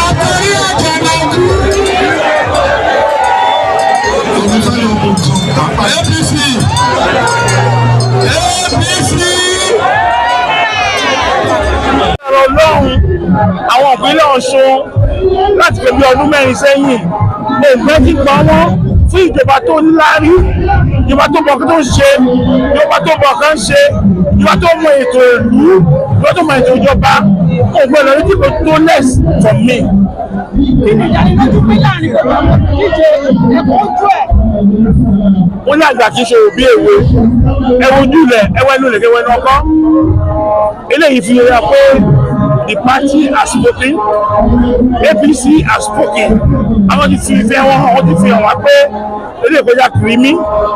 Àtàrí àjànàkú. APC, APC. Ọ̀rọ̀ Ọlọ́run, àwọn ìpínlẹ̀ Ọ̀ṣun, láti pẹ̀lú ọdún 4 sẹ́yìn, òǹgbẹ ti gbà wọ́n fún ìjọba tó níláárí, ìjọba tó mọ̀ kí tó ń ṣe, ìjọba tó mọ̀ kán ṣe, ìjọba tó mọ ètò ìlú, ìjọba tó mọ ètò ìjọba. Òǹgbẹ lọ ní dìbò tó less from me. Kí ni ìdánilójú pé láàrin gbogbo àwọn olùdíje, ẹ̀kọ́ ojú ẹ̀? Wọ́n ní àgbà kì í ṣe òbí èwe. Ẹwọ ojú ilẹ̀, ẹwọ ẹnu ilẹ̀, kẹwẹ́ ẹnu ọkọ́. Eléyìí fi yẹra pé the party has spoken, APC has spoken. Àwọn ti fi ìfẹ́ wọn hàn, wọ́n ti fi hàn wá pé eléyìí kọjá kìrìmí.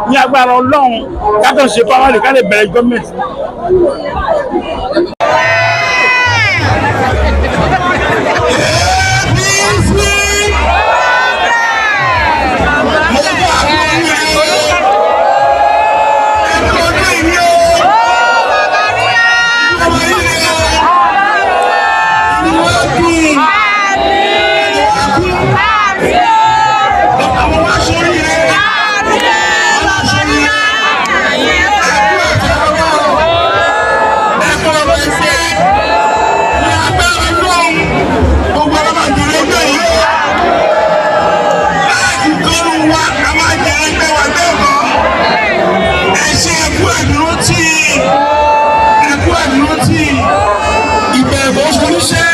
Ní agbára Ọlọ́run, ká tó ṣe primary, ká lè bẹ̀rẹ̀ gọ́ọ̀mẹ̀ntì. APC. Mo bá àkókò rẹ̀. Ẹ̀kọ́ ọdún yìí o. Ọmọ yìí rẹ̀. Inú wa dùn. Inú wa kún. Àwọn wa sórí rẹ̀. Àwọn sórí rẹ̀. Ẹ̀kú àtàwọn ẹ̀kọ́ ọ̀rọ̀ ìfẹ́. Ní agbára Ọlọ́run, gbogbo ọlọ́mọ àjẹrẹ ẹgbẹ́ yìí o. Láti kọ́rù wa, a máa jẹ ẹgbẹ́ wa lẹ́kọ̀ọ́. Ẹ ṣe, ẹkú àdúró tí, ẹkú àdúró tí ìbẹ̀rù oníṣẹ́.